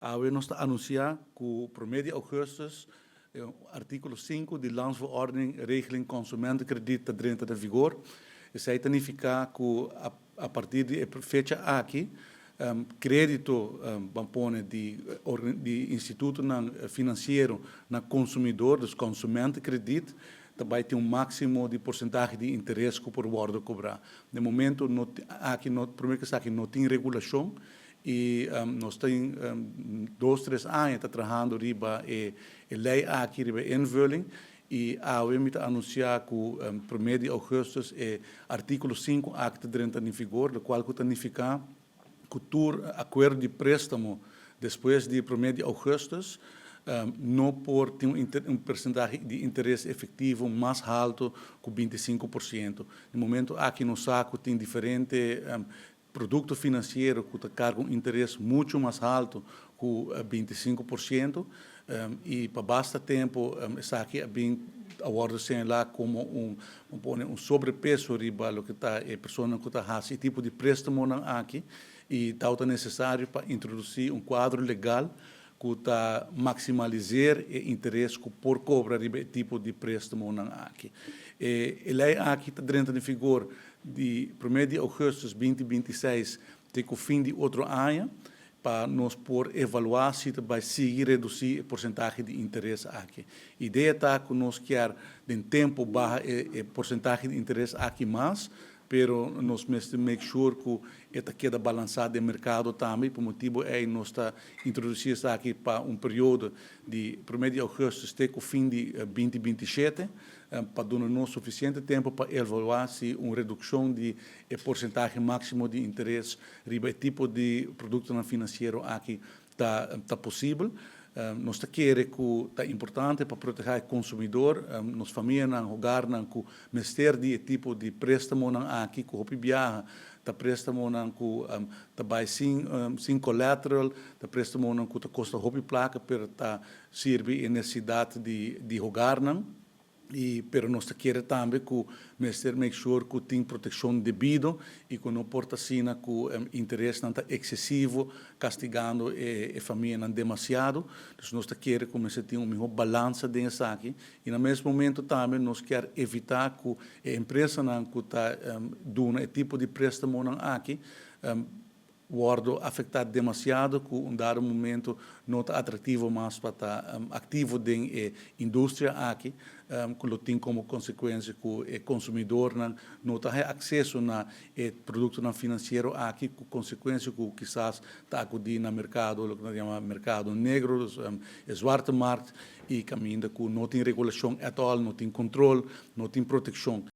Awe nos ta anunsiá ku 1 di ougùstùs artíkulo 5 di Landsverordening Regeling Consumentenkrediet ta drenta na vigor. Esei ta nifiká ku a partir di e fecha aki krédito, ban pone, di institutonan finansiero na konsumidor, dus consumentenkrediet, ta bai tin un máksimo di porsentahe di interes ku por wòrdu kobrá. Na momento no aki no, promé ku esaki no tin regulashon i nos tin 2, 3 aña ta trahando riba e lei aki, riba invulling, i awe mi ta anunsiá ku 1 di ougùstùs e artíkulo 5 aki ta drenta na vigor, lokual ku ta nifiká ku tur akuerdo di préstamo despues di 1 di ougùstùs no por tin un porsentahe di interes efektivo mas haltu ku 25%. Na momento aki nos sa ku tin diferente produkto finansiero ku ta karga un interes muchu mas haltu ku 25%, i pa basta tempu esaki a bin a wòrdu señalá komo un sobrepeso riba loke ta e persona ku ta hasi e tipo di préstamonan aki, i ta nesesario pa introdusí un kuadro legal ku ta maksimalisá e interes ku por kobra riba e tipo di préstamonan aki. E lei aki ta drenta na vigor di 1 di ougùstùs 2026 te ku fin di otro aña, pa nos por evaluá si bai sigui redusí e porsentahe di interes aki. Idea ta ku nos ke den tempu baha e porsentahe di interes aki mas, pero nos mester make sure ku e ta keda balansá den merkado tambe. Pa motibu ei nos ta introdusí esaki pa un periodo di 1 di ougùstùs te ku fin di 2027, pa duna nos sufisiente tempu pa evaluá si un redukshon di e porsentahe máksimo di interes riba e tipo di produkto finansiero aki ta posibel. Nos ta kere ku ta importante pa protehá e konsumidó, nos famianan, hogarnan ku mester di e tipo di préstamonan aki, ku hopi biaha ta préstamonan ku ta bai sin collateral, ta préstamonan ku ta kosta hopi plaka, pero ta sirbi e nesesidat di hogarnan. Pero nos ta kere tambe ku mester make sure ku tin protekshon debido i ku no por ta asina ku interesnan ta eksesivo, kastigando e famianan demasiado. Anto nos ta kere ku mester tin un mihó balansa den esaki i na mes momento tambe nos ke evitá ku e empresanan ku ta duna e tipo di préstamonan aki wòrdu afektá demasiado, ku un dado momento no ta atraktivo mas pa ta aktivo den e industria aki, ku lo tin komo konsekuensia ku e konsumidónan no ta haña akseso na e produktonan finansiero aki, ku konsekuensia ku kisas ta akudí na merkado, loke nos yama merkado negro, e zwarte markt, i kaminda ku no tin regulashon at all, no tin kontrol, no tin protekshon.